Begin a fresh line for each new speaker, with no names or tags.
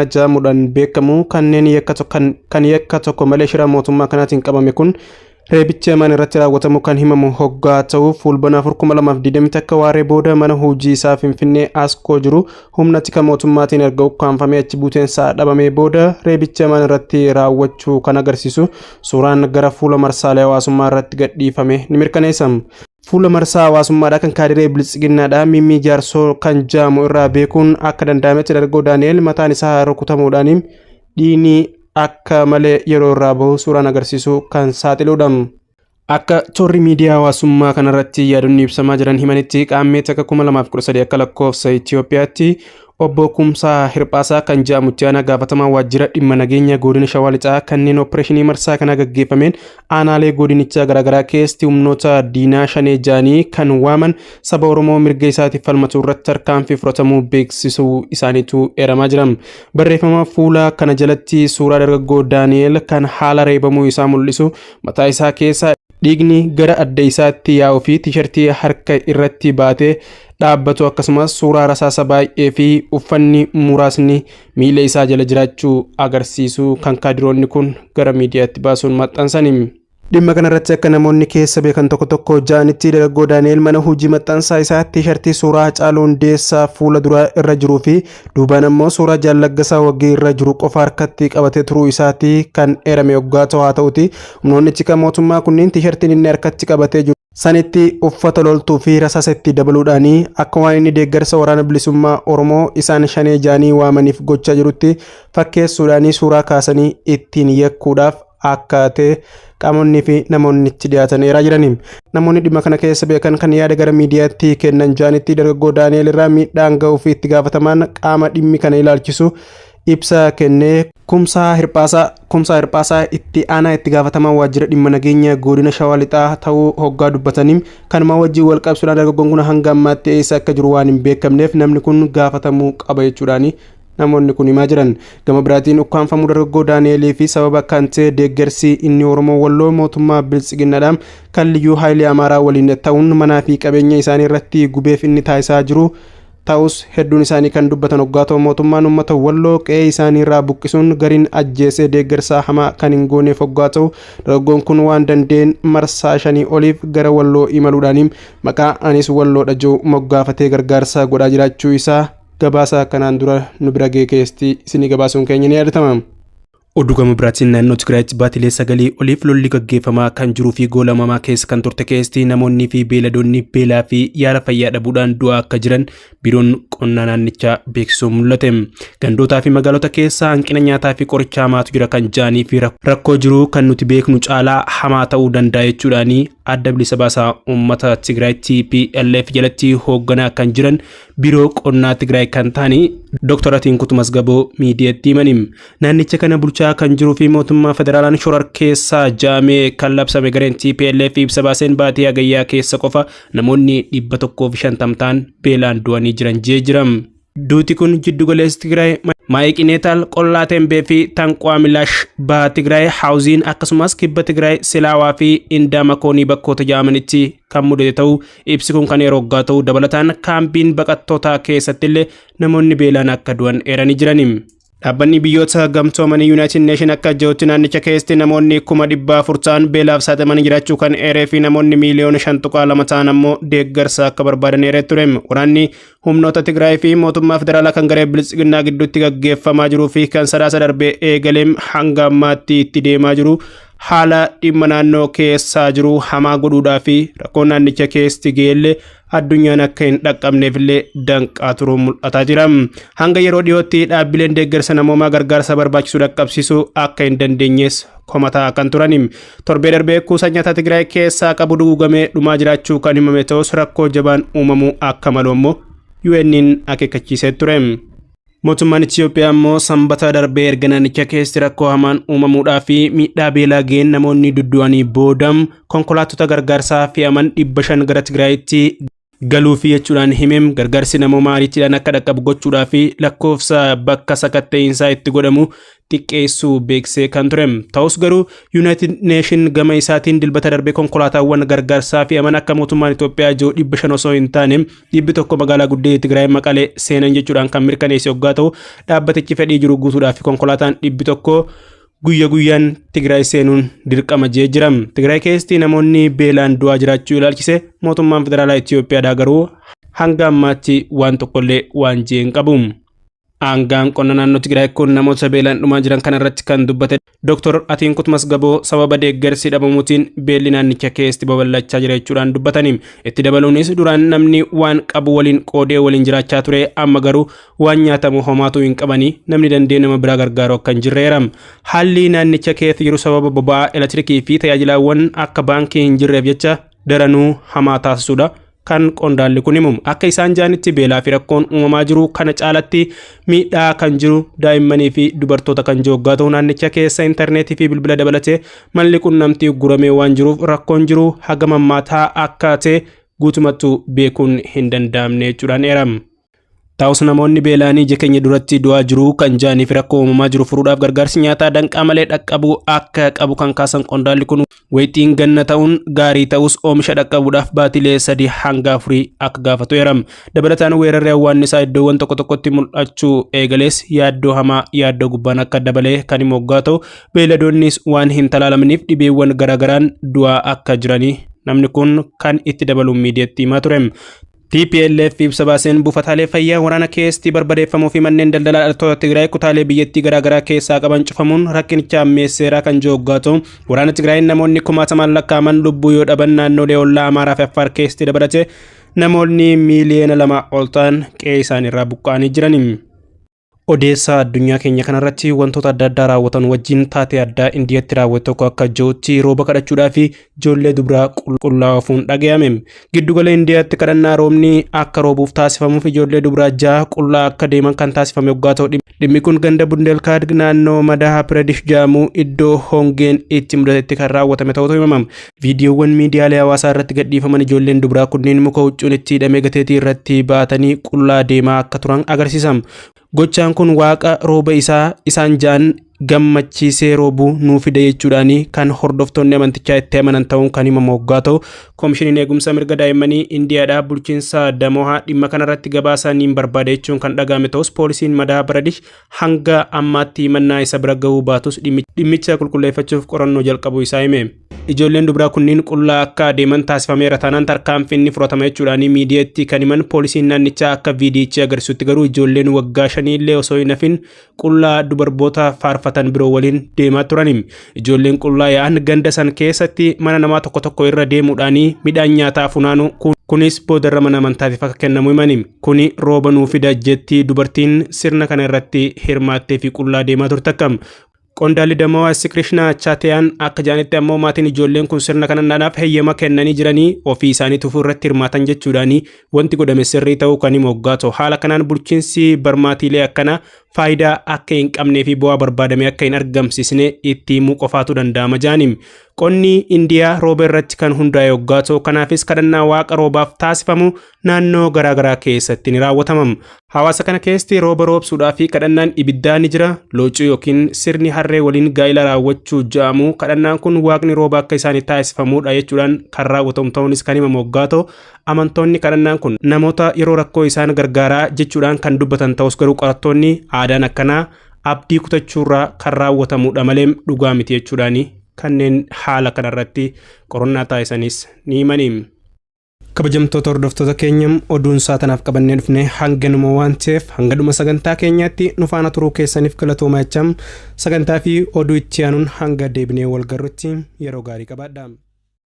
Jedhamuudhaan beekamu kanneen kan yakka tokko malee shira mootummaa kanaatiin qabame kun reebicha hamaan irratti raawwatamu kan himamu hoggaa ta'u, Fulbaana 4,2021 waaree booda mana hojii isaa Finfinnee Askoo jiru humna tika mootummaatiin erga ukkaanfamee achi buuteensaa dhabamee booda reebicha hamaan irratti raawwachuu kan agarsiisu suuraan gara fuula marsaalee hawaasummaa irratti gadhiifame ni mirkaneessa. Fuula marsaa hawaasummaadhaa kan kaadiree Biltsiginnaadhaa Mimmii Jaarsoo kan jaamu irraa beekuun akka danda'ametti, dargaggoo Daani'el mataan isaa rukutamuudhaan dhiigni akka malee yeroo irraa bahu suuraan agarsiisu kan saaxiluudha. Akka toorri miidiyaa hawaasummaa kanarratti yaadonni ibsamaa jiran himanitti, Qaammee 1, 2013 akka lakkoofsa Itoophiyaatti obbo Kumsaa Hirphaasaa kan jedhamu itti aanaa gaafatamaa waajjira dhimma nageenya godina Shawaa Lixaa kanneen opereeshinii marsaa kana gaggeeffameen aanaalee godinichaa garaagaraa keessatti humnoota diinaa shanee jaanii kan waaman saba Oromoo mirga isaatiif falmatu irratti tarkaanfii fudhatamuu beeksisuu isaaniitu eeramaa jira. Barreeffama fuula kana jalatti suuraa dargaggoo Daani'el kan haala reebamuu isaa mul'isu, mataa isaa keessa dhiigni gara adda isaatti yaa'uu fi tiishartii harka irratti baatee dhaabbatu, akkasumas suuraa rasaasa baay'ee fi uffanni muraasni miila isaa jala jiraachuu agarsiisu kan kaadiroonni kun gara miidiyaatti baasuun maxxansani. Dhimma kanarratti akka namoonni keessa beekan tokko tokko ja'anitti, dargaggoo Daani'el mana hojii maxxansaa isaa tiishartii suuraa Haacaaluu Hundeessaa fuula duraa irra jiruu fi duubaan ammoo suuraa Jaal Laggasaa Waggii irra jiru qofa harkatti qabatee turuu isaati kan eerame hoggaa ta'u, haa ta'uti humnoonni tika mootummaa kunneen tiishartiin inni harkatti qabatee jiru sanitti uffata loltuu fi rasaasa itti dabaluudhaan akka waan inni deeggarsa Waraana Bilisummaa Oromoo isaan shanee jaanii waamaniif gochaa jirutti fakkeessuudhaan suuraa kaasanii ittiin yakkuudhaaf akka ta'e qaamonni fi namoonni itti dhiyaatan eeraa jirani. Namoonni dhimma kana keessa beekan kan yaada gara miidiyaatti kennan jaanitti, dargaggoo Daani'el irraa miidhaan ga'uu fi itti gaafatamaan qaama dhimmi kana ilaalchisu ibsa kennee Kumsaa Hirphaasaa itti aanaa itti gaafatamaa waajjira dhimma nageenya godina Shawaa Lixaa ta'uu hoggaa dubbatanii, kanuma wajjin wal qabsuudhaan dargaggoon kun hanga ammaatti eessa akka jiru waan hin beekamneef namni kun gaafatamuu qaba jechuudhaani namoonni kun himaa jiran. Gama biraatiin ukkaanfamuu dargaggoo Daani'elii fi sababa kan ta'e deeggarsi inni Oromoo Walloo mootummaa Biltsiginnaadhaan kan liyyuu haayilee Amaaraa waliin ta'uun manaa fi qabeenya isaanii irratti gubeef inni taasisaa jiru ta'us hedduun isaanii kan dubbatan hoggaa ta'u, mootummaan uummata Walloo qe'ee isaanii irraa buqqisuun gariin ajjeesee deeggarsaa hamaa kan hin gooneef hoggaa ta'u, dargaggoon kun waan dandeen marsaa 5 oliif gara Walloo imaluudhaan maqaa anis Walloodha jiru moggaafatee gargaarsa godhaa jiraachuu isaa gabaasa kanaan dura nu bira ga'e keessatti isinii gabaasuun keenya ni yaadatama. Oduu gama biraatiin, naannoo Tigraayitti baatilee 9 oliif lolli gaggeeffamaa kan jiruu fi goolamamaa keessa kan turte keessatti namoonnii fi beeladoonni beelaa fi yaala fayyaa dhabuudhaan du'aa akka jiran biiroon qonnaa naannichaa beeksisuun mul'ate. Gandootaa fi magaalota keessa hanqina nyaataa fi qorichaa hamaatu jira kan ja'anii fi rakkoo jiru kan nuti beeknu caalaa hamaa ta'uu danda'a jechuudhaanii Adda Bilisa Baasaa Uummata Tigraay TPLF jalatti hoogganaa kan jiran biiroo qonnaa Tigraay kan ta'anii Dr. Atiinkutu Masgaboo miidiyaatti himani. Naannicha kana bulchaa kan jiruu fi mootummaa federaalaan shorar keessaa jaamee kan labsame gareen TPLF ibsa baaseen baatii Hagayyaa keessa qofa namoonni 150 ta'an beelaan du'anii jiran jee jira. Duuti kun jiddu galeessa Tigraay Maayiqineetaal, Qollaa Tembee fi Tanqaa Milaash, Baha Tigraay Haawuziin, akkasumas Kibba Tigraay Silaawaa fi Indaa Makoonii bakkoota jedhamanitti kan mudate ta'uu ibsi kun kan yeroo hoggaa ta'u, dabalataan kaampiin baqattootaa keessatti illee namoonni beelaan akka du'an eeranii jirani. Dhaabbanni Biyyoota Gamtoomanii United Nation akka jirutti naannicha keessatti namoonni 400,000 ta'an beelaaf saaxilamanii jiraachuu kan eeree fi namoonni miiliyoona 5.2 ta'an ammoo deeggarsa akka barbaadan eeree ture. Waraanni humnoota Tigraay fi mootummaa federaalaa kan garee Biltsiginnaa gidduutti gaggeeffamaa jiruu fi kan Sadaasa darbee eegaleem hanga ammaatti itti deemaa jiru haala dhimma naannoo keessaa jiru hamaa godhuudhaa fi rakkoo naannicha keessatti ga'ellee addunyaan akka hin dhaqqabneef illee danqaa turuun mul'ataa jira. Hanga yeroo dhiyootti dhaabbileen deeggarsa namoomaa gargaarsa barbaachisu dhaqqabsiisuu akka hin dandeenyes komataa kan turani. Torbee darbee kuusaa nyaataa Tigraay keessaa qabu dugugamee dhumaa jiraachuu kan himame ta'us, rakkoo jabaan uumamuu akka malu ammoo UN'n akeekkachiisee ture. Mootummaan Itiyoophiyaa immoo Sanbata darbee erga naannicha keessatti rakkoo hamaan uumamuudhaa fi miidhaa beelaa ga'een namoonni duddu'anii boodam konkolaattota gargaarsaa fe'aman 500 gara Tigraayitti Galuufi jechuudhaan himeem gargaarsi namoomaa ariitiidhaan akka dhaqqabu gochuudhaa fi lakkoofsa bakka sakatta'iinsaa itti godhamu xiqqeessuu beeksisee kan ture. Ta'us garuu United Nation gama isaatiin Dilbata darbee konkolaataawwan gargaarsaa fi aman akka mootummaan Itoophiyaa jiru 500 osoo hin taane 100 magaalaa guddittii Tigraay Maqalee seenan jechuudhaan kan mirkaneesse hoggaa ta'u, dhaabbatichi fedhii jiru guutuudhaaf konkolaataan 100 guyya guyyaan Tigraay seenuun dirqama jee jira. Tigraay keessatti namoonni beelaan du'aa jiraachuu ilaalchise mootummaan federaalaa Itoophiyaadhaa garuu hanga ammaatti waan tokkollee waan jee hin qabu. Aangaan qonna naannoo Tigraay kun namoota beelaan dhumaa jiran kana irratti kan dubbate Dr. Atiinkut Masgaboo sababa deeggarsi dhabamuutiin beelli naannicha keessatti babal'achaa jira jechuudhaan dubbatani. Itti dabaluunis duraan namni waan qabu waliin qoodee waliin jiraachaa ture, amma garuu waan nyaatamu homaatu hin qabanii, namni dandee nama biraa gargaaru akka hin jirreera. Haalli naannicha keessa jiru sababa boba'aa, elektirikii fi tajaajilaawwan akka baankii hin jirreef jecha daranuu hamaa taasisuudha kan qondaalli kun himu. Akka isaan jaanitti beelaa fi rakkoon uumamaa jiru kana caalatti miidhaa kan jiru daa'immanii fi dubartoota kan jiru hoggaa ta'u, naannicha keessa intarneetii fi bilbila dabalatee malli qunnamtii guramee waan jiruuf rakkoon jiru haga mammaataa akka ta'e guutumattuu beekuun hin danda'amne jechuudhaan eerama. Ta'us namoonni beela'anii ija keenya duratti du'aa jiru kan jedhanii fi rakkoo uumamaa jiru furuudhaaf gargaarsi nyaataa danqaa malee dhaqqabuu akka qabu kan kaasan qondaalli kun, wayitiin ganna ta'uun gaarii ta'us oomisha dhaqqabuudhaaf baatilee 3 hanga 4 akka gaafatu eerama. Dabalataan weerarri hawwaannisaa iddoowwan tokko tokkotti mul'achuu eegalees yaaddoo hamaa yaaddoo gubbaan akka dabalee kan himu hoggaa ta'u, beeyladoonnis waan hin talaalamaniif dhibeewwan garaagaraan du'aa akka jiranii namni kun kan itti dabaluun miidiyaatti himaa ture. TPLF ibsa baaseen buufataalee fayyaa waraana keessatti barbadeeffamuu fi manneen daldalaa dhalattoota Tigraay kutaalee biyyattii garaagaraa keessaa qaban cufamuun rakkinicha ammeesseeraa kan jiru hoggaa ta'u, waraana Tigraay namoonni kumaatamaan lakkaa'aman lubbuu yoo dhaban, naannolee ollaa Amaaraa fi Affaar keessatti dabalate namoonni miiliyoona 2 ol ta'an qe'ee isaaniirraa buqqa'anii jirani. Odeessaa addunyaa keenya kanarratti wantoota adda addaa raawwatan wajjin taatee addaa Indiyaatti raawwate tokko akka jirutti rooba kadhachuudhaa fi ijoollee dubaraa qullaa ofuun dhaga'ame. Giddugala Indiyaatti kadhannaa roobni akka roobuuf taasifamuuf ijoollee dubaraa jaha qullaa akka deeman kan taasifame waggaa ta'u, dhimmi kun ganda Bundelkaad naannoo Madaha Pireedish jedhamu iddoo hongeen itti mudatetti kan raawwatame ta'utu himama. Viidiyoowwan miidiyaalee hawaasaa irratti gadhiifaman ijoolleen dubaraa kunneen muka huccuun itti hidhamee gateetii irratti baatanii qullaa deemaa akka turan agarsiisa. Gochaan kun waaqa rooba isaa isaan ja'an gammachiisee roobuu nuu fida jechuudhaan kan hordoftoonni amantichaa itti amanan ta'uun kan himamu hoggaa ta'u, koomishiniin eegumsa mirga daa'immanii Indiyaadhaa bulchiinsa Damohaa dhimma kanarratti gabaasa niin barbaada jechuun kan dhaga'ame ta'us, poolisiin Madaa Baradish hanga ammaatti himannaa isa bira gahuu baatus dhimmicha qulqulleeffachuuf qorannoo jalqabuu isaa hime. Ijoolleen dubaraa kunniin qullaa akka adeeman taasifameera taanaan tarkaanfiin ni fudhatama jechuudhaan miidiyaatti kan himan poolisiin naannichaa, akka viidiyichi agarsiisutti garuu ijoolleen waggaa 5 illee osoo hin hafin qullaa dubarboota faarfatan biroo waliin deemaa turani. Ijoolleen qullaa yaa'an ganda san keessatti mana namaa tokko tokko irra deemuudhaan midhaan nyaataa funaanu, kunis boodarra mana amantaatiif akka kennamu himani. Kuni rooba nuu fida jetti dubartiin sirna kana irratti hirmaattee fi qullaa deemaa turte akkam. Qondaalli Damawaa Krishnaa Chaateyaan akka jedhanitti ammoo maatiin ijoolleen kun sirna kananaaf heeyyama kennanii jiranii ofii isaanii tufuu irratti hirmaatan jechuudhaan wanti godhame sirrii ta'uu kan himu hoggaa ta'u, haala kanaan bulchiinsi barmaatiilee akkanaa faayidaa akka hin qabnee fi bu'aa barbaadame akka hin argamsiisne itti himuu qofaatu danda'ama jaaniim. Qonni Indiyaa rooba irratti kan hundaa'e hoggaa ta'u, kanaafis kadhannaa waaqa roobaaf taasifamu naannoo garaagaraa keessatti ni raawwatama. Hawaasa kana keessatti rooba roobsuudhaa fi kadhannaan ibiddaa ni jira. Loocuu yookiin sirni harree waliin gaa'ila raawwachuu jedhamu, kadhannaan kun waaqni rooba akka isaanii taasifamudha jechuudhaan kan raawwatamu ta'uunis kan himamu hoggaa ta'u, amantoonni kadhannaan kun namoota yeroo rakkoo isaan gargaaraa jechuudhaan kan dubbatan ta'us, garuu qorattoonni aadaan akkanaa abdii kutachuurraa kan raawwatamudha malee dhugaa miti jechuudhaan kanneen haala kanarratti qorannaa taasisanis ni himani. Kabajamtoota hordoftoota keenya, oduun isaa tanaaf qabannee dhufne hanganuma waan ta'eef, hanga dhuma sagantaa keenyaatti nu faana turuu keessaniif galatooma jechaa, sagantaa fi oduu itti aanuun hanga deebinee wal garrutti yeroo gaarii qabaadha.